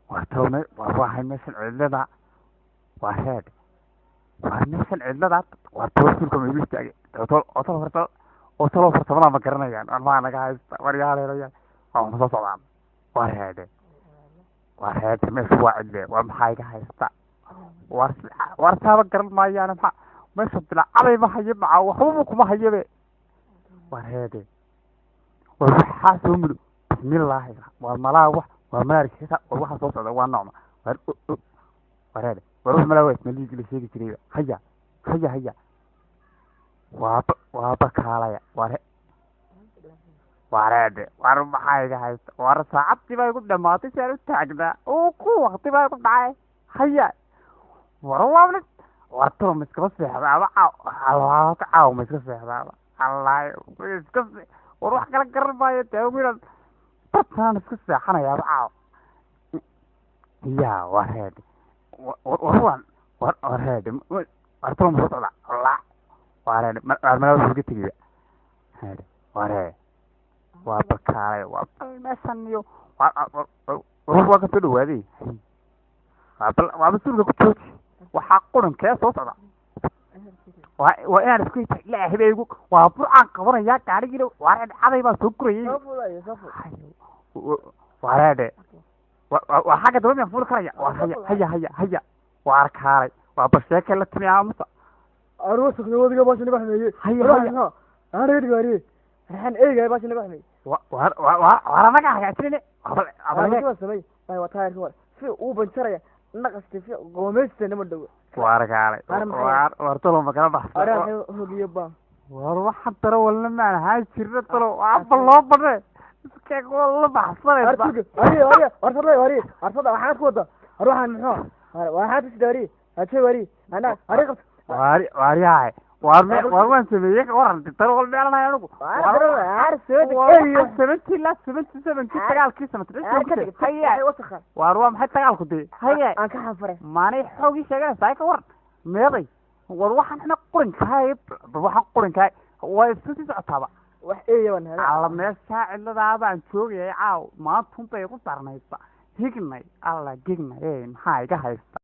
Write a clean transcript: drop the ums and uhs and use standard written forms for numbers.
Waa talo, waa waxay meeshan cidlada, waa heed, waa meeshan cidlada, waa talo suulka ma igu istaagay oo talo farta oo talo farsamada ma garanayaan. War maa naga haysta? War yaaleelaya, waa ma soo socdaan? Waa heede, waa heede, meesha waa cidle. War maxaa iga haysta? War war taaba garan maayaan. Maxaa meesha bilacabay ma hayo, maca waxbaba kuma hayabe. War heede, war waxaa soo mudo. Bismillaahi, war malaa wax, war malaarkiisa, war waxaa soo socda waa noocma? War war heede, war wax malaa waa ismaliigi la sheegi jirayba. Haya haya haya, waaba waaba kaalaya. War wareede, war maxaa iga haysta? War saacadii baa igu dhamaatay si aan u taagnaa oo ku waqti baa igu dhacay. Haya, war waabna, war talo ma iskaba seexdaaba caaw? Allaata caaw ma iska seexdaaba? Allah iska, war wax kala garan maayo. Taawilan bartaan iska seexanayaaba caaw. Ya wareede, war waan, war wareede, war talo ma soo socda? Allah, wareede, war malaa wuxuu iga tegiba. Heede, waree, waa bakaalay, waa bal meeshan iyo war waa kasoo dhawaaday. Waa bal waa mas-uulka ku jooji. Waxaa qurankee soo socda? Waa inaan isku ilaahay bay igu, waa burcaan qabanayaa gaarigiina. Waa caday baa soo gurayay. Wareedhe, waa xagga daba miyaan fuuli karaya? Waa haya haya haya haya, waa arkaalay, waa basheeke la timi aamusa. Arwa sugna wadiga baasha naga xumeeyey. Haya haya. Aniga dhigaariye raxan eegaya baasha naga xumeeyey. Wa war war war anaga hagaajinayne. Waa samey waa taayirka, war si uu banjaraya naqasti si goomaysta nama dhowo. Waar kaalay, waar war talo ma kala baxsan. Araa hogiyo baa. War waxaan talo walna maan ahaan jirna, talo waaba loo badhe iska la baxsanaysa. Hariye hariye, warsada hariye, warsada waxaad ku wada. Har waxaan muxuu waxaad ku sida hariye haje hariye ana hariye qabta. Waar waaryahay, waar me waar waan sameeyey waran talo wal meelanahay anigu. 70 ilaa 77-kii dagaalkii 73. Wasakha. Waar waa maxay dagaalku dee? Haye. Aan ka xanfaray. Maanay xoogii sheeganaysaa ka waran meeday? War waxaan xuna qurinkahay, waxaan qurinkahay waa isku sii socotaaba. Wax eeya baan helay. Alla meeshaa cidladaa baan joogayay caaw, maantun bay igu darnaydba. Hignay alla gignay, maxaa iga haysta?